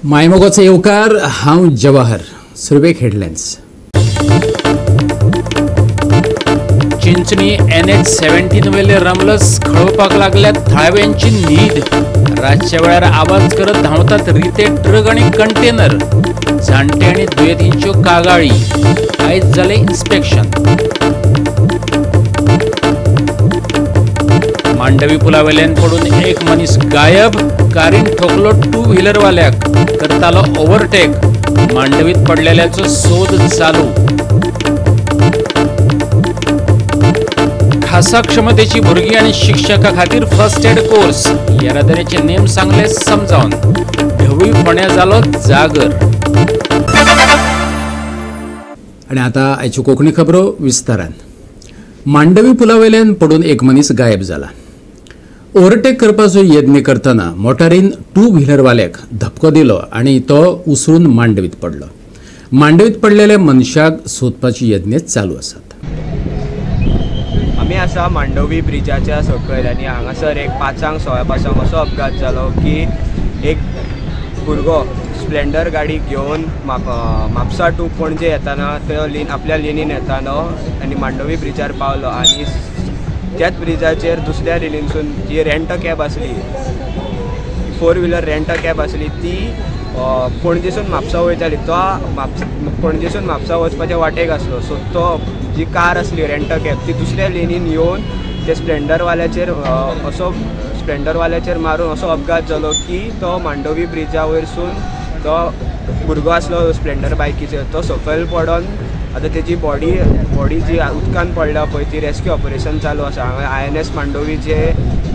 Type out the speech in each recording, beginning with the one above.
मायमोगाचो येवकार. हांव जवाहर. सुरवेक हेडलायन्स. चिंचणी NH 17 वेले रमलस खळोवपाक लागल्यात थळाव्यांची न्हीद. रातच्या वेळार आवाज करत धांवतात रिते ट्रक आनी कंटेनर. जाणटे आनी दुयेंतींच्यो कागाळी. आयज जालें इन्स्पेक्शन. मांडवी पुलावेल्यान पडून एक मनीस गायब. कारीन ठोकलो टू व्हीलरवाल्याक, करतालो ओव्हरटेक. मांडवीत पडलेल्याचो सोद चालू. खासा क्षमतेची भुरगीं आनी शिक्षकां खातीर फर्स्ट एड कोर्स. येरादारीचे नेम सांगले समजावन. ढवळी फोण्या जालो जागर. आनी आतां आयच्यो कोंकणी खबरो विस्तारान. मांडवी पुलावेल्यान पडून एक मनीस गायब जाला. ओव्हरटेक करपाचो यत्न करतना मोटारीन टू व्हीलरवाल्याक धपको दिलो आनी तो उसळून मांडवीत पडलो. मांडवीत पडलेल्या मनशाक सोदपाची यत्न चालू आसात. आमी आसा मांडवी ब्रिजाच्या सकयल आनी हांगासर एक 5:00 5:15 असो अपघात जालो की एक भुरगो स्प्लेंडर गाडी घेवन म्हापसा टू पणजे येताना तो आपल्या लेनीन येतालो आनी मांडवी ब्रिजार पावलो आनी त्याच ब्रिजाचेर दुसऱ्या लेनीनसून जी रेंट कॅब आसली, फोर व्हिलर रेंट कॅब आसली, ती पणजेसून म्हापसा वयताली. तो पणजेसून म्हापसा वचपाच्या वाटेक आसलो. सो तो जी कार आसली रेंट कॅब ती दुसऱ्या लेनीन येवन ते स्प्लेंडरवाल्याचेर असो स्प्लेंडरवाल्याचेर मारून असो अपघात जालो की तो मांडवी ब्रिजा वयरसून तो भुरगो आसलो स्प्लेंडर बायकीचेर तो सकयल पडोन आतां तेजी बॉडी जी उदकान पडल्या पळय ती रेस्क्यू ऑपरेशन चालू आसा. हांगा INS मांडवीचे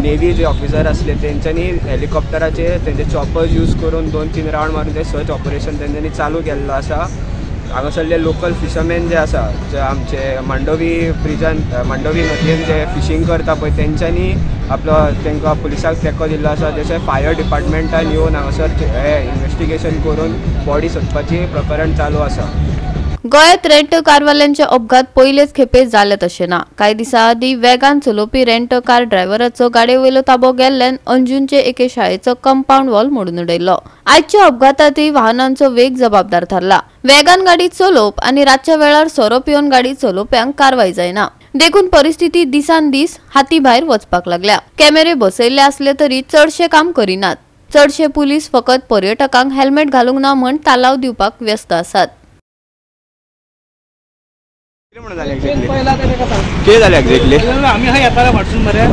नेवी जे ऑफिसर आसले तेंच्यांनी हेलिकॉप्टराचे तेंचे चॉपर्स यूज करून 2-3 रावंड मारून ते सर्च ऑपरेशन तेंच्यांनी चालू केल्लो आसा. हांगासरले लोकल फिशरमॅन जे आसा, जे आमचे मांडवी ब्रिजान मांडवी नदयेन जे फिशींग करता पळय तेंच्यांनी आपलो तांकां पुलिसांक तेंको दिल्लो आसा. जशें फायर डिपार्टमेंटान येवन हांगासर हे इन्वेस्टिगेशन करून बॉडी सोदपाची प्रकरण चालू आसा. गोंयांत रेंट कारवाल्यांचे अपघात पयलेच खेपे जाले तशें ना. कांय दिसां आदीं वेगान चलोवपी रेंट कार ड्रायव्हराचो गाडये वयलो ताबो गेल्ल्यान अंजूनचे एके शाळेचो कंपावंड वॉल मोडून उडयलो. आयच्या अपघातांतय वाहनांचो वेग जबाबदार थारला. वेगान गाडी चलोवप आनी रातच्या वेळार सोरो पिवन गाडी चलोवप्यांक कारवाय जायना, देखून परिस्थिती दिसान दीस हाती भायर वचपाक लागल्या. कॅमेरे बसयल्ले आसले तरी चडशे काम करिनात. चडशे पुलीस फकत पर्यटकांक हेल्मेट घालूंक ना म्हण तालाव दिवपाक व्यस्त आसात. कितें जालें एक्झॅक्टली? आमी हय येताले वाटसून मरे,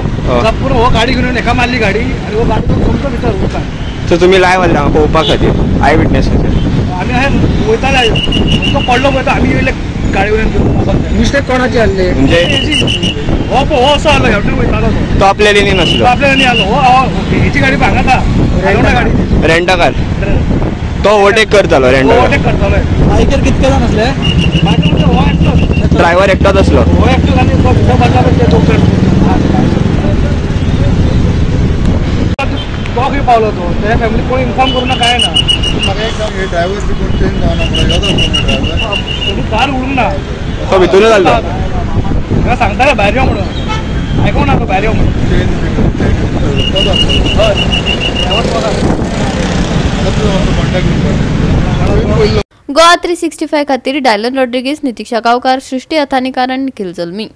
पुरो हो गाडी घेवन एका मारली गाडी आनी हो गाडी सोमतो भितर उदकान. सो तुमी लायव आसले हांगा पळोवपा खातीर, I witness खातीर? आमी हय वयताले, तो पडलो पळय आमी येयले गाडी वयल्यान. मिस्टेक कोणाची आसली? म्हणजे हो पळय हो असो आसलो हेवटेन वयतालो तो आपल्या लेनीन आसलो. आपल्या लेनी आसलो. हो हेची गाडी हांगा आसा, गाडी रेंटा कार, तो ओव्हरटेक करतालो. रेंट ओव्हरटेक करतालो. बायकर कितके जाण आसले? ड्रायव्हर एकटोच आसलो. हो एकटोच आनी तो भितर बसला पळय ते दोग जाण. तो खंय पावलो तो तेज्या फॅमिलीक कोण इन्फॉर्म करूं ना कांय ना. म्हाका ड्रायव्हर बी कोण चेंज जावना म्हणून तेणी दार उडूंक ना, तो भितरूच आसलो. ताका सांगताले भायर यो म्हणून, आयकूंक ना तो भायर यो म्हणून. चेंज तोच आसलो. हय ड्रायव्हर तोच आसलो. Contact number. Goa 365 खातीर डायलन रॉड्रिगीस, नितिक्षा गांवकार, सृष्टी अथानीकार आनी निखिल जल्मी.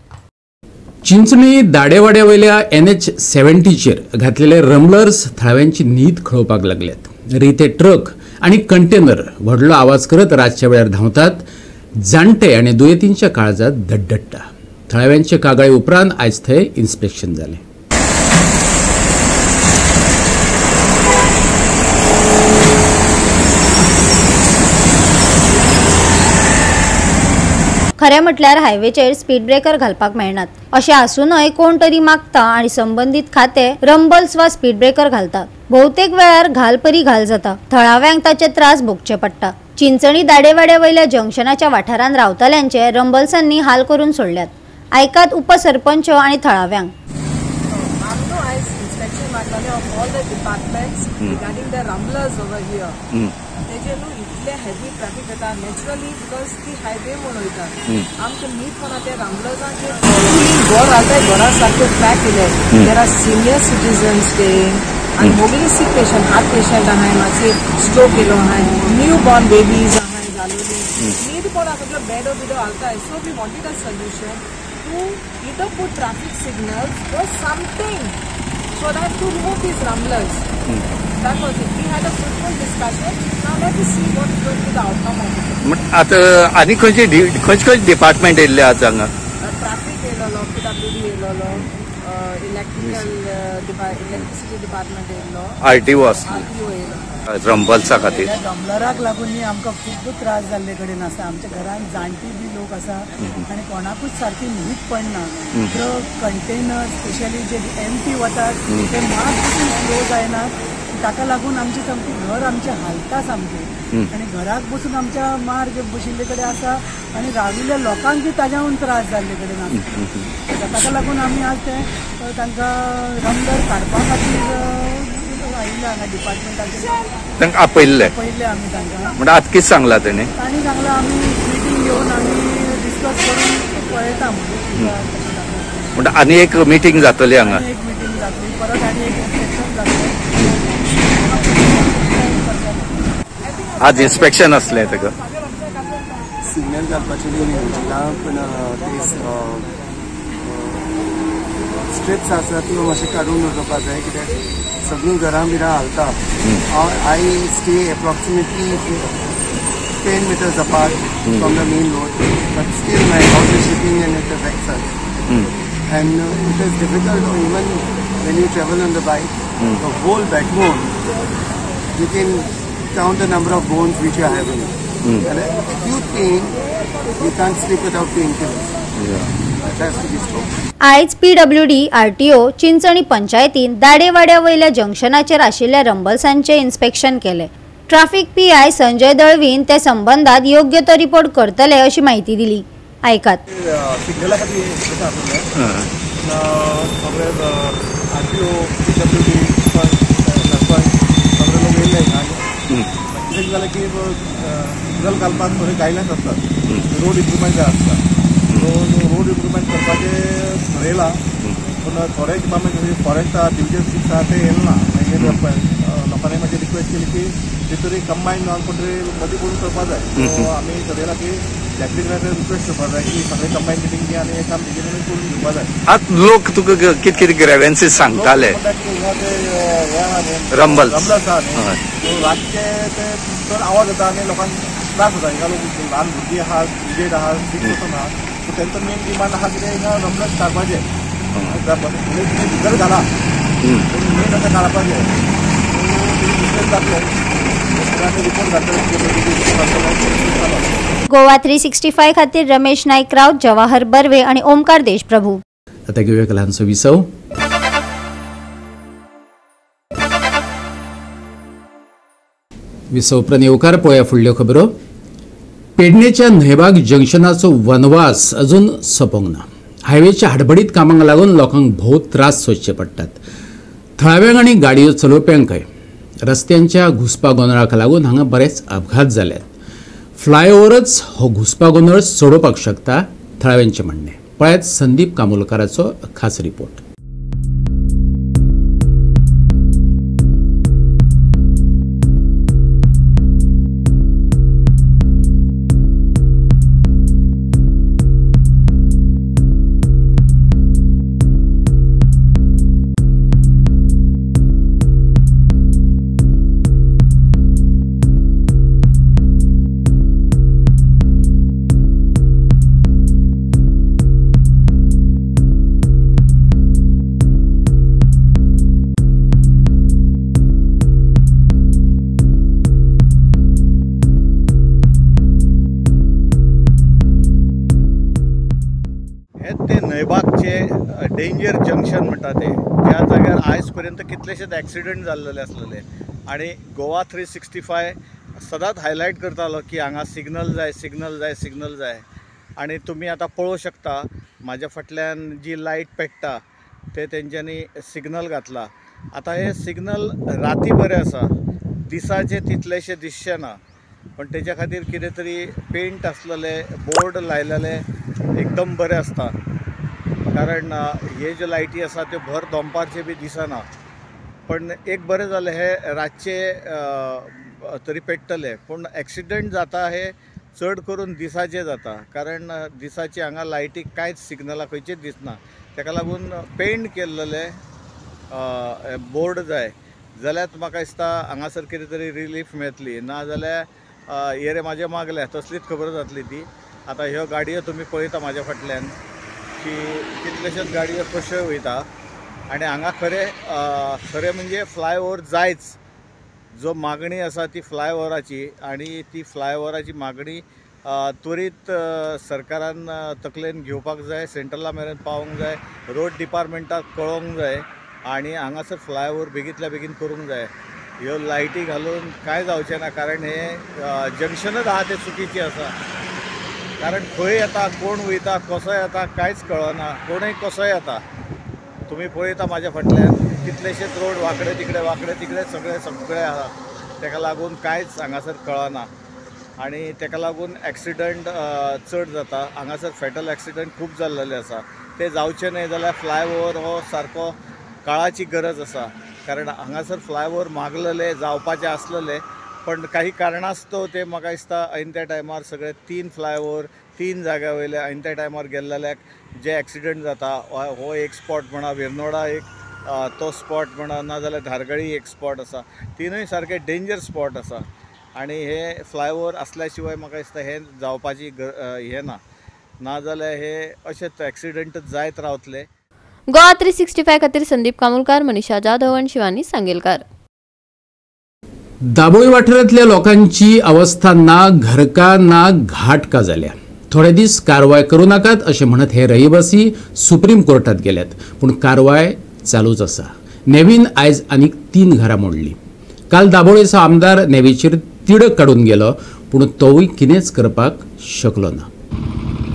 चिंचणी दाडेवाड्या वयल्या NH 70चेर घातलेले रमलर्स थळाव्यांची न्हीद खळोवपाक लागल्यात. रिते ट्रक आनी कंटेनर व्हडलो आवाज करत रातच्या वेळार धांवतात. जाणटे आनी दुयेंतींच्या काळजात धडधडटा. थळाव्यांचे कागाळी उपरांत आयज थंय इन्स्पेक्शन जालें. खरें म्हटल्यार हायवेचेर स्पीड ब्रेकर घालपाक मेळनात. अशें आसूनय कोण तरी मागता आनी संबंदीत खातें रंबल्स वा स्पीड ब्रेकर घालता. बहुतेक वेळार घाल परी घाल जाता. थळाव्यांक ताचे त्रास भोगचे पडटा. चिंचणी दाडेवाड्या वयल्या जंक्शनाच्या वाठारांत रावतल्यांचे रंबल्सांनी हाल करून सोडल्यात. आयकात उपसरपंच आनी थळाव्यांक. तेजे न्हू इतले हेवी ट्रॅफिक येता नॅचरली because ती हायवे म्हूण वयता. आमकां न्हीद पडना ते रंबलर्सांचे घर आतां घरा सारके पॅक केले. There are senior citizens staying, आनी मोगली सीक पेशंट, हार्ट पेशंट आहाय, मातशी स्ट्रोक येयलो आहाय, न्यू बॉर्न बेबीज आहाय जालोली, न्हीद पडा सगळो बेडो BDO हालताय. So we wanted a solution to either put traffic signals or something so that to remove these rumblers. That was it. We had a fruitful discussion. Now let us see what is going to be the outcome of it. आता आनी खंयचे खंयचे खंयचे department येयल्ले आज हांगा? Traffic येयलोलो, PWD येयलोलो, इलेक्ट्रिकल इलेक्ट्रिसिटी डिपार्टमेंट येयल्लो, RTO आसलो, RTO येयलो. रंबल्सा खातीर रंबलराक लागून न्ही आमकां खूब त्रास जाल्ले कडेन आसा. आमच्या घरान जाणटी बी लोक आसा आनी कोणाकूच सारकी न्हीद पडना. ट्रक, कंटेनर स्पेशली जे एमटी वतात ते मात पसून स्लो जायनात. ताका लागून आमची सामकी घर आमचें हालता सामकें आनी घराक बसून आमच्या मार बशिल्ले कडेन आसा आनी राविल्ल्या लोकांकूय ताज्याहून त्रास जाल्ले कडेन आसा. ताका लागून आमी आज ते तांकां रंबलर काडपा खातीर आयिल्ले हांगा डिपार्टमेंटाचेर तांकां आपयल्ले. पयले आमी तांकां म्हणटा आतां कितें सांगलां तेणी? तांणी सांगलां आमी मिटींग घेवन आमी डिस्कस करून पळयता म्हणून. म्हणटा आनी एक मिटींग जातली हांगा, एक मिटींग जातली परत आनी एक इन्स्पेक्शन जातलें. आज इन्स्पेक्शन आसलें ताका सिग्नल घालपाचें बीन येवजिलां, पूण ते स्ट्रिप्स आसा त्यो मातशें काडून उडोवपा जाय, कित्याक सगळीं घरां बिरां हालता. I stay approximately 10 meters apart from the main road, but still my house is shaking and it affects us. And it is difficult even when you travel on the bike. The whole backbone, you can count the number of bones which you are having. And acute pain, you can't sleep without painkillers. It has to be stopped. आयज PWD, RTO, Chinchani पंचायतीन दाडेवाड्या वयल्या जंक्शनाचेर आशिल्ल्या रंबल्सांचें inspection केलें. Traffic PI Sanjay दळवीन ते संबंदात योग्य तो report करतले अशी माहिती दिली. आयकात. सिग्नला खातीर इन्स्पेक्शन आसलें, सगळे RTO, PWD, sarpanch सगळे लोक येयल्ले हांगा. कितें जालें की सिग्नल घालपाक थोडे गायडलायन्स आसतात, रोड इम्प्रुवमेंट जाय आसता. सो रोड इम्प्रुवमेंट करपाचें थरयलां, पूण थोडे डिपार्टमेंट म्हणजे फॉरेस्ट आहा, डिविजन 6 आहा, ते येयले ना. मागीर लोकांनी मातशी रिक्वेस्ट केली की तितून कंबायन जावन कोण तरी मदीं पडून करपाक जाय. सो आमी थरयलां की डॅप्युटी कलेक्टर रिक्वेस्ट करपाक जाय की सगळे कंबायन मिटींग घे आनी काम बेगीन करून घेवपाक जाय. आतां लोक तुका कितें कितें ग्रेवेन्सीस सांगताले? रंबल्स रंबल्स आहा न्ही, रातचे ते चड आवाज येता आनी लोकांक त्रास जाता. हिंगा लोक ल्हान भुरगीं आहा, एजेड आहा, सीक पर्सन आहा. सो तेंचो मेन डिमांड आहा कितें हिंगा रंबल्स काडपाचें, भितर घाला पूण मेन आतां काडपाचें भितर जातलें. गोवा 365 खातीर रमेश नाईक राऊत, जवाहर बर्वे आणि ओमकार देशप्रभू. आता घेऊया एक लहानसो विसव. विसव उपरांत येवकार पळोवया फुडल्यो खबरो. पेडणेच्या न्हंयबाग जंक्शनाचो वनवास अजून सोंपोंक ना. हायवेच्या हडबडीत कामांक लागून लोकांक भोव त्रास सोंसचे पडटात. थळाव्यांक आनी गाडयो चलोवप्यांकय रस्त्यांच्या घुसपा गोंदळाक लागून हांगा बरेच अपघात जाल्यात. फ्लायओवरच हो घुसपा गोंदळ सोडोवपाक शकता थळाव्यांचें म्हणणें. पळयात संदीप कामोलकाराचो खास रिपोर्ट. डेंजर जंक्शन म्हणटा ते, ज्या जाग्यार आयज पर्यंत कितलेशेच एक्सिडंट जाल्लेले आसलेले आनी गोवा 365 सदांच हायलायट करतालो की हांगा सिग्नल जाय, सिग्नल जाय, सिग्नल जाय. आनी तुमी आतां पळोवंक शकता म्हाज्या फाटल्यान जी लायट पेट्टा ते तेंच्यांनी सिग्नल घातला. आतां हे सिग्नल राती बरें आसा, दिसाचे तितलेशे दिसचे ना, पण तेच्या खातीर कितें तरी पेंट आसलेले बोर्ड लायलेले एकदम बरें आसता. कारण हे ज्यो लायटी आसा त्यो भर दनपारचे बी दिसना. पण एक बरें जालें हे रातचे तरी पेट्टले, पूण एक्सिडंट जाता हे चड करून दिसाचे जाता, कारण दिसाचे हांगा लायटी कांयच सिग्नलां खंयचीच दिसना. ताका लागून पेंट केल्लेले बोर्ड जाय जाल्यार म्हाका दिसता हांगासर कितें तरी रिलीफ मेळटली, ना जाल्यार ये रे म्हाजे मागल्या तसलीच खबर जातली ती. आतां ह्यो गाडयो तुमी पळयता म्हाज्या फाटल्यान की कितलेश्योच गाडयो कश्यो वयता आनी हांगा खरें खरें म्हणजे फ्लायओवर जायच. जो मागणी आसा ती फ्लायओवराची, आनी ती फ्लायओवराची मागणी त्वरीत सरकारान तकलेन घेवपाक जाय, सेंट्रला मेरेन पावोंक जाय, रोड डिपार्टमेंटाक कळोवंक जाय आनी हांगासर फ्लायओवर बेगींतल्या बेगीन करूंक जाय. ह्यो लायटी घालून कांय जावचें ना, कारण हे जंक्शनच आहा तें चुकीचें आसा, कारण खंय येता, कोण वयता, कसो येता कांयच कळना, कोणूय कसोय येता. तुमी पळयता म्हाज्या फाटल्यान कितलेशेच रोड वांकडे तिकडे वांकडे तिकडे सगळे सगळे आहा, ताका लागून कांयच हांगासर कळना आनी ताका लागून एक्सिडंट चड जाता. हांगासर फेटल एक्सिडंट खूब जाल्लेले आसा, ते जावचे न्हय जाल्यार फ्लायओवर हो सारको काळाची गरज आसा, कारण हांगासर फ्लायओवर मागलेले जावपाचे आसलेले, पण काही कारणास्तव ते म्हाका दिसता ऐन त्या टायमार सगळे 3 फ्लायओवर 3 जाग्या वयले ऐन त्या टायमार गेल्ल्याक जे एक्सिडंट जाता, हो एक स्पॉट म्हणा, विर्नोडा एक तो स्पॉट म्हणा, ना जाल्यार धारगळी एक स्पॉट आसा, तिनूय सारके डेंजर स्पॉट आसा आनी हे फ्लायओवर आसल्या शिवाय म्हाका दिसता हें जावपाची हें ना, ना जाल्यार हे अशेच एक्सिडंट जायत रावतले. गोवा 365 खातीर संदीप कामुलकार, मनीषा जाधव आणि शिवानी सांगेलकार. दाबोळी वाठारांतल्या लोकांची अवस्था ना घरका ना घाट का जाल्या. थोडे दीस कारवाय करू नाकात अशें म्हणत हे रहिवासी सुप्रीम कोर्टात गेल्यात, पूण कारवाय चालूच आसा. नेवीन आयज आनीक 3 घरां मोडली. काल दाबोळेचो आमदार नेवीचेर तिडक काडून गेलो, पूण तोवूय कितेंच करपाक शकलो ना.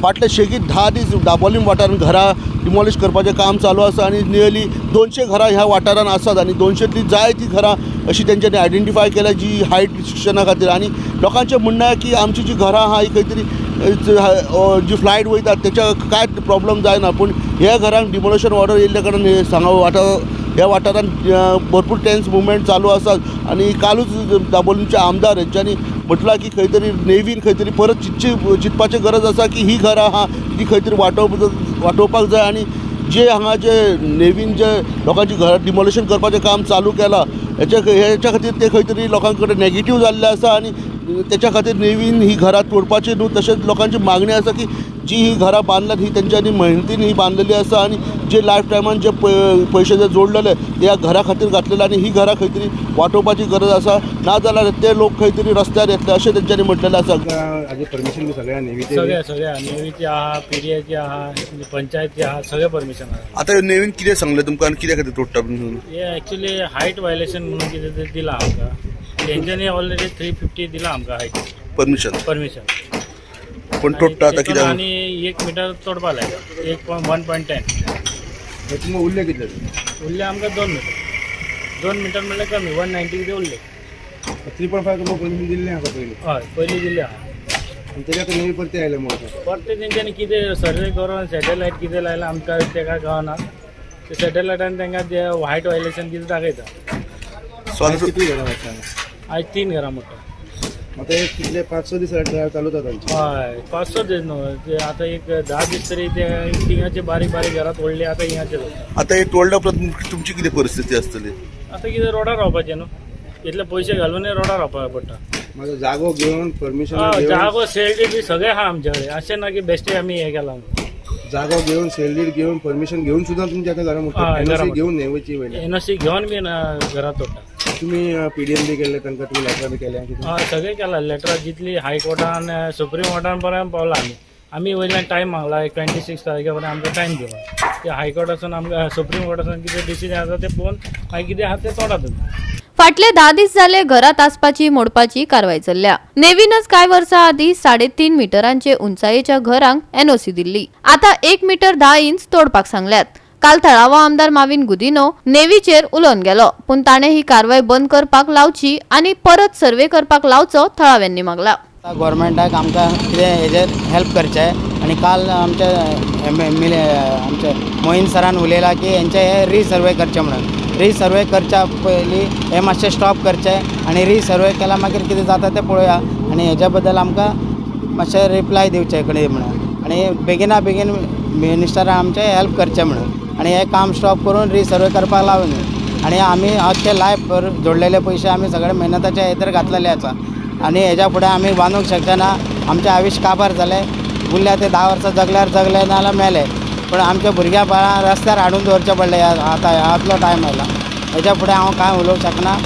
फाटले शेगीत 10 दीस दाबोलीम वाठारांत घरां डिमॉलिश करपाचें काम चालू आसा आनी नियरली 200 घरां ह्या वाठारांत आसात आनी 200तलीं जायतीं घरां अशी तेंच्यांनी आयडेंटिफाय केल्या जी हायट रिस्ट्रिक्शना खातीर. आनी लोकांचें म्हणणें आहा की आमची जी घरां आहा ही खंय तरी जी फ्लायट वयता तेच्या कांय प्रॉब्लम जायना, पूण ह्या घरांक डिमॉलिशन ऑर्डर येयल्ल्या कारणान हे सांगा वाठार ह्या वाठारांत भरपूर टेन्स मुवमेंट चालू आसात. आनी कालूच दाबोलीमचे आमदार हेंच्यांनी म्हटलां की खंय तरी नेवीन खंय तरी परत चिंतपाची गरज आसा की ही घरां आहा ती खंय तरी वाटोवपाक जाय. आनी जे हांगा जे नेवीन जे लोकांची घरां डिमॉलिशन करपाचें काम चालू केलां हेच्या खातीर ते खंय तरी लोकां कडेन नेगेटीव जाल्लें आसा आनी तेच्या खातीर नेवीन ही घरां तोडपाची न्हू. तशेंच लोकांची मागणी आसा की जी ही घरां बांदल्यात ही तेंच्यांनी मेहनतीन ही बांदलेली आसा आनी जे लायफ टायमान जे पयशे जे जोडलेले ते ह्या घरा खातीर घातलेले आनी ही घरां खंय तरी वाटोवपाची गरज आसा, ना जाल्यार ते लोक खंय तरी रस्त्यार येतले अशें तेंच्यांनी म्हटलेलें आसा. हाजे परमिशन बी सगळ्या नेवीचे सगळ्या नेवीचे आहा, पीडीएचे आहा, पंचायतीचे आहा, सगळे परमिशन आहा. आतां नेवीन कितें सांगलें तुमकां आनी कित्या खातीर तोडटा म्हणून? हे एक्चुअली हायट वायलेशन म्हणून कितें तें दिलां आमकां तेंच्यांनी ऑलरेडी 350 दिलां आमकां हायट परमिशन, पण तोडटा आतां कित्याक? आनी 1 मिटर तोडपा लायता, 1.10. तुमकां उरले कितले? उरले आमकां 2 मिटर. 2 मिटर म्हणल्यार कमी 190 कितें उरले. 3.5 तुमकां परमिशन दिल्लें आसा पयलीं? हय, पयलीं दिल्लें आहा. आनी तेज्या नेवी परते आयले म्हणून परते तेंच्यांनी कितें सर्वे करून सॅटेलायट कितें लायलां आमकां तेका कळना. ते सॅटेलायटान तांकां ते हायट वायलेशन कितें दाखयता. कितलीं घरां आसा? आयज 3 घरां मोडटा. आतां हे कितले 5-6 दीस ड्रायव्ह चालूच आसा तांची? हय, 5-6 दीस न्हू, ते आतां एक 10 दीस तरी ते थिंगाचे बारीक बारीक घरां तोडली, आतां हिंगाचे. आतां हे तोडल्या उपरांत तुमची कितें परिस्थिती आसतली? आतां कितें रोडार रावपाचें न्हू, इतले पयशे घालून रोडार रावपाक पडटा. मागीर जागो घेवन परमिशन, जागो सेल बी सगळें आहा आमचे कडेन, अशें ना की बेश्टे आमी हें केलां. जागो घेवन सेल डीड घेवन परमिशन घेवन सुद्दां तुमच्या आतां घरां मोडटा? एनओसी घेवन न्हय वयची वयल्यान? एनओसी घेवन बी घरां तोडटा. तुमी पीडीएम बी केल्ले तांकां, तुमी लेटरां बी केल्या? हय, सगळें केलां. लेटरां जितली हायकोर्टान सुप्रीम कोर्टान पर्यंत पावला आमी. आमी वयल्यान टायम मागला, 26 तारखे पर्यंत आमकां टायम दिला. ते हायकोर्टासून आमकां सुप्रीम कोर्टासून कितें डिसिजन आसा तें पळोवन मागीर कितें आसा तें तोडा तुमी. फाटले 10 दीस जाले घरात आसपाची मोडपाची कारवाय चल्ल्या. नेवीनच कांय वर्सां आदीं 3.5 मिटरांचे उंचायेच्या घरांक एनओसी दिल्ली. आतां 1 मिटर 10 इंच तोडपाक सांगल्यात. काल थळावो आमदार माविन गुदिनो नेवीचेर उलोवन गेलो, पूण ताणें ही कारवाय बंद करपाक लावची आनी परत सर्वे करपाक लावचो थळाव्यांनी मागला. गव्हर्मेंटाक आमकां कितें हेजेर हेल्प करचें आनी काल आमच्या आमचे मोहीन सरान उलयला की हेंचे हे रिसर्वे करचे म्हणून. रिसर्वे करच्या पयलीं हें मातशें स्टॉप करचें आनी रिसर्वे केल्या मागीर कितें जाता तें पळोवया आनी हेज्या बद्दल आमकां मातशें रिप्लाय दिवचें कडेन म्हणून आनी बेगिना बेगीन मिनिस्टरान आमचें हेल्प करचें म्हणून आनी हें काम स्टॉप करून रिसर्वे करपाक लावूं न्हय. आनी आमी अख्खे लायफ भर जोडलेले पयशे आमी सगळे मेहनताचे हेतर घातलेले आसा आनी हेज्या फुडें आमी बांदूंक शकचे ना. आमचें आयुश्य काबार जालें, उरल्या ते 10 वर्सां जगल्यार जगले नाजाल्यार मेले, पूण आमच्या भुरग्यां बाळां रस्त्यार हाडून दवरचें पडलें. आतां आतलो टायम आयला, हेज्या फुडें हांव कांय उलोवंक शकना.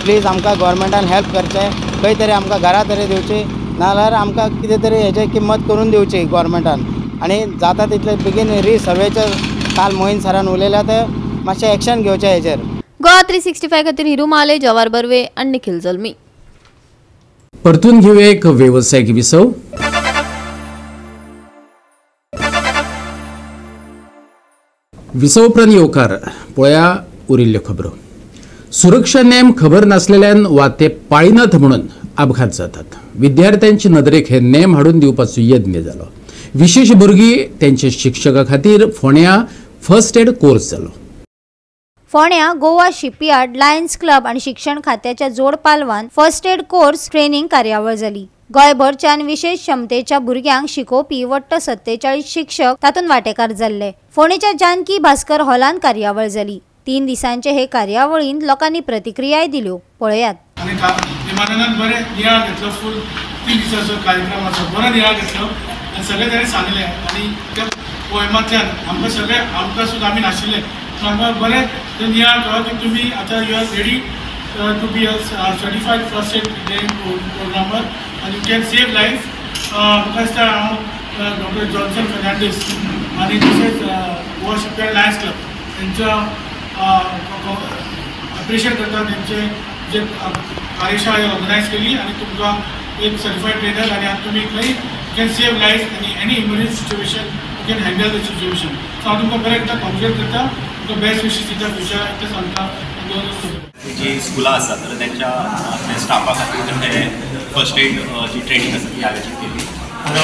प्लीज आमकां गोवोरमेंटान हेल्प करचें, खंय तरी आमकां घरां तरी दिवची, नाजाल्यार आमकां कितें तरी हेजे किंमत करून दिवची गोवोरमेंटान. आनी जाता तितले बेगीन रिसर्वेचेर काल मोहीन सरान उलयल्या ते मातशें एक्शन घेवचें हेजेर. गोवा 365 खातीर हिरू माले, जवार बर्वे आनी निखिल जल्मी. परतून घेऊया एक वेवसायिक विसव. विसव उपरांत येवकार पळया उरिल्ल्यो खबरो. सुरक्षा नेम खबर नासलेल्यान वा ते पाळिनात म्हणून अपघात जातात. विद्यार्थ्यांचे नदरेक हे नेम हाडून दिवपाचो यत्न जालो. विशेष भुरगीं त्यांच्या शिक्षका खातीर फोंड्या फर्स्ट एड कोर्स जालो. फोंड्या गोवा शिपयार्ड लायन्स क्लब आनी शिक्षण खात्याच्या जोड पालवान फर्स्ट एड कोर्स ट्रेनिंग कार्यावळ जाली. गोंयभरच्यान विशेष क्षमतेच्या भुरग्यांक शिकोवपी वट्ट 47 शिक्षक तातूंत वांटेकार जाल्ले. फोंडेच्या जानकी भास्कर हॉलान कार्यावळ जाली. 3 दिसांचे हे कार्यावळींत लोकांनी प्रतिक्रियाय दिल्यो, पळयात. बरें नियाळ घेतलो, फूल 3 दिसांचो कार्यक्रम आसा, बरो नियाळ घेतलो आनी सगळें ताणें सांगलें आनी त्या पोयमांतल्यान आमकां सगळें आमकां सुद्दां आमी नाशिल्लें आमकां बरें ते नियाळ कळ्ळो की तुमी आतां you are ready to be a certified first aid training programmer आनी you can save life. म्हाका दिसता हांव डॉक्टर जॉन्सन फर्नांडीस आनी तशेंच गोवा शिपयार्ड लायन्स क्लब तेंचो अप्रिशिएट करता, तेंचे जे कार्यशाळा ऑर्गनायज केली आनी तुमकां एक सर्टिफायड ट्रेनर आनी आतां तुमी खंय you can save life आनी any emergency situation you can handle the situation. So हांव तुमकां बरें एकदां कॉंग्रेट करता, तुमकां बेस्ट विशीस दिता फ्युचर ते सांगता. जी स्कुलां आसात तर तेंच्या स्टाफा खातीर हे फर्स्ट एड जी ट्रेनींग आसा ती आयोजीत केली. तर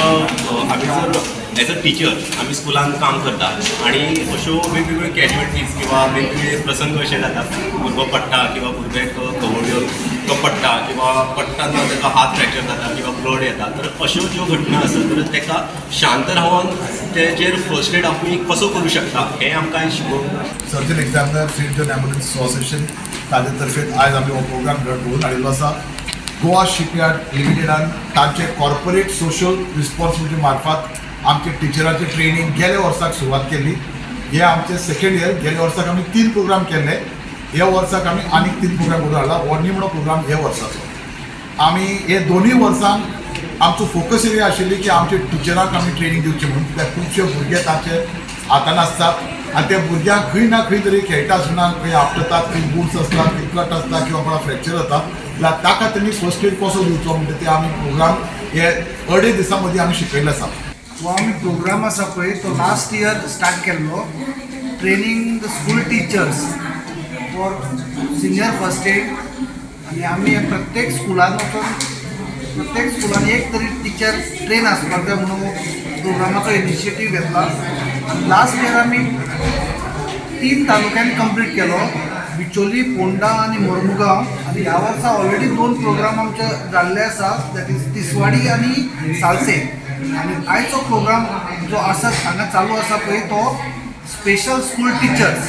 आमी जर एज अ टिचर आमी स्कुलान काम करता आनी अश्यो वेगवेगळ्यो कॅज्युअलिटीज किंवा वेगवेगळे प्रसंग अशे जाता, भुरगो पडटा किंवा भुरग्याक कवळ्यो तो पडटा किंवा पडटाना ताका हात फ्रॅक्चर जाता किंवा ब्लड येता, तर अश्यो ज्यो घटना आसा तर ताका शांत रावन तेजेर फर्स्ट एड आमी कसो करूं शकता हें आमकां शिकोवंक. Surgeon examiner Saint John ambulance association ताजे तर्फे आयज आमी हो प्रोग्राम घडोवन हाडिल्लो आसा. गोवा शिपयार्ड लिमिटेडान तांचे कॉर्पोरेट सोशल रिस्पॉन्सिबिलिटी मार्फत आमचे टिचरांचे ट्रेनींग गेल्या वर्साक सुरवात केली. हे आमचे सेकेंड इयर. गेल्या वर्साक आमी 3 प्रोग्राम केल्ले, ह्या वर्साक आमी आनीक 3 प्रोग्राम करून हाडला. हो निमणो प्रोग्राम ह्या वर्साचो. आमी हे दोनूय वर्सांक आमचो फोकस एरिया आशिल्ली की आमचे टिचरांक आमी ट्रेनींग दिवची म्हणून, कित्याक खुबशे भुरगे तांचे हातान आसतात आनी त्या भुरग्यांक खंय ना खंय तरी खेळटा आसतना खंय आपटतात, खंय बुट्स आसतात, खंय कट आसता किंवा कोणा फ्रॅक्चर जाता, जाल्यार ताका तेणी फर्स्ट एड कसो दिवचो म्हणटा ते आमी प्रोग्राम हे 2.5 दिसां मदीं आमी शिकयल्ले आसा. हो आमी प्रोग्राम आसा पळय तो लास्ट इयर स्टार्ट केल्लो, training the school teachers for senior first aid. आनी आमी प्रत्येक स्कुलान वचून प्रत्येक स्कुलान एक तरी टिचर ट्रेन आसपाक जाय म्हणून प्रोग्रामाचो इनिशिएटीव घेतला. आनी लास्ट इयर आमी 3 तालुक्यांनी कंप्लीट केलो, बिचोली, पोंडा आनी मोरमुगांव. आनी ह्या वर्सा ऑलरेडी 2 प्रोग्राम आमचे जाल्ले आसा, that is Tiswadi आनी सालसे. आनी आयचो प्रोग्राम जो आसा हांगा चालू आसा पळय तो special school teachers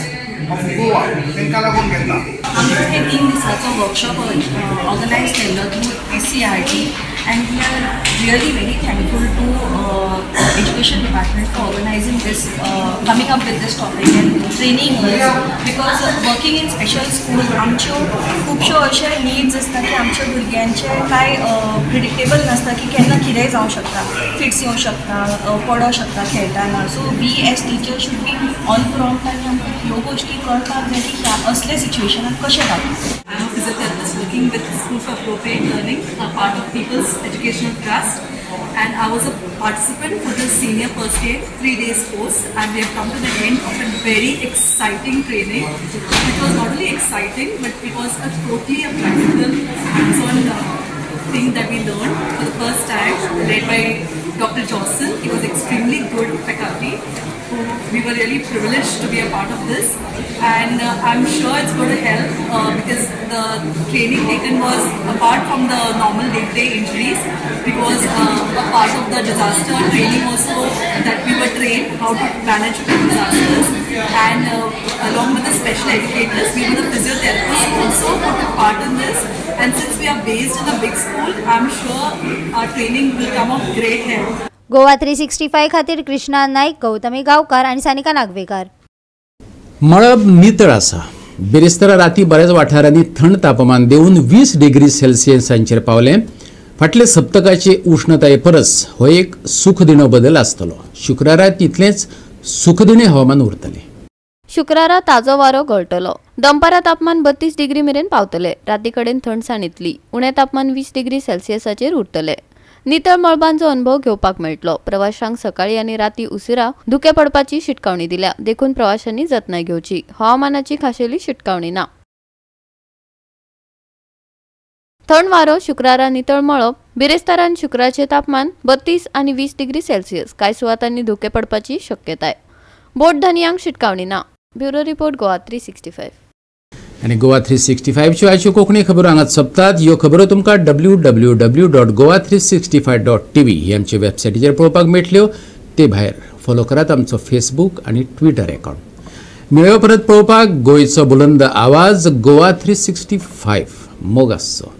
of Goa तांकां लागून घेतला. आमचो हे 3 दिसाचो वर्कशॉप ऑर्गनायज केल्लो through SCERT and we are really very thankful to education department for organising this, coming up with this topic and training us, because working in special school आमच्यो खुबश्यो अशे नीड्स आसता की आमच्या भुरग्यांचे कांय प्रिडिक्टेबल नासता की केन्ना कितेंय जावं शकता, फिट्स येवं शकता, पडोंक शकता खेळटाना. So we as teacher should be on prompt आनी आमकां ह्यो गोश्टी कळपाक जाय की ह्या असल्या सिच्युएशनाक कशें वागप. I am a physiotherapist working with School for Appropriate Learning, a part of People's Educational Trust, and I was a participant for the senior first aid 3 days course, and we have come to the end of a very exciting training, which was not only exciting but it was a totally a practical hands-on thing that we learned for the first time, led by Dr. Johnson. He was extremely good faculty. We were really privileged to be a part of this. And I'm sure it's going to help because the training taken was apart from the normal day-to-day injuries. It was a part of the disaster training also, that we were trained how to manage disasters, and along with the special educators, we were the physiotherapists also who took part in this. And since we are based in a big school, I'm sure our training will come of great help. Goa 365 खातीर कृष्णा नाईक, गौतमी गांवकार आनी सानिका नागवेकार. मळब नितळ आसा. बिरेस्तारा राती बऱ्याच वाठारांनी थंड तापमान देंवून 20 डिग्री सेल्सियसांचेर पावलें. फाटले सप्तकाचे उष्णताये परस हो एक सुखदिणो बदल आसतलो. शुक्रारा तितलेंच सुखदिणें हवामान उरतलें. शुक्रारा ताजो वारो गळटलो. दनपारा तापमान 32 डिग्री मेरेन पावतले. राती कडेन थंडसाण येतली. उणें तापमान 20 डिग्री सेल्सियसाचेर उरतले. नितळ मळबांचो अनुभव घेवपाक मेळटलो. प्रवाशांक सकाळी आनी राती उसरा धुकें पडपाची शिटकावणी दिल्या, देखून प्रवाशांनी जतनाय घेवची. हवामानाची खाशेली शिटकावणी ना. थंड वारो शुक्रारा नितळ मळब. बिरेस्तारान शुक्राचे तापमान 32 आनी 20 डिग्री सेल्सियस. कांय सुवातांनी धुकें पडपाची शक्यताय. बोट धनयांक शिटकावणी ना. Bureau report, Goa 365. आनी गोवा 365च्यो आयच्यो कोंकणी खबरो हांगाच सोंपतात. ह्यो खबरो तुमकां www.goa365.tv ही आमचे वेबसायटीचेर पळोवपाक मेळटल्यो. ते भायर फॉलो करात आमचो फेसबूक आनी ट्विटर अकावंट. मेळ्यो परत पळोवपाक गोंयचो बुलंद आवाज गोवा 365. मोग आसचो.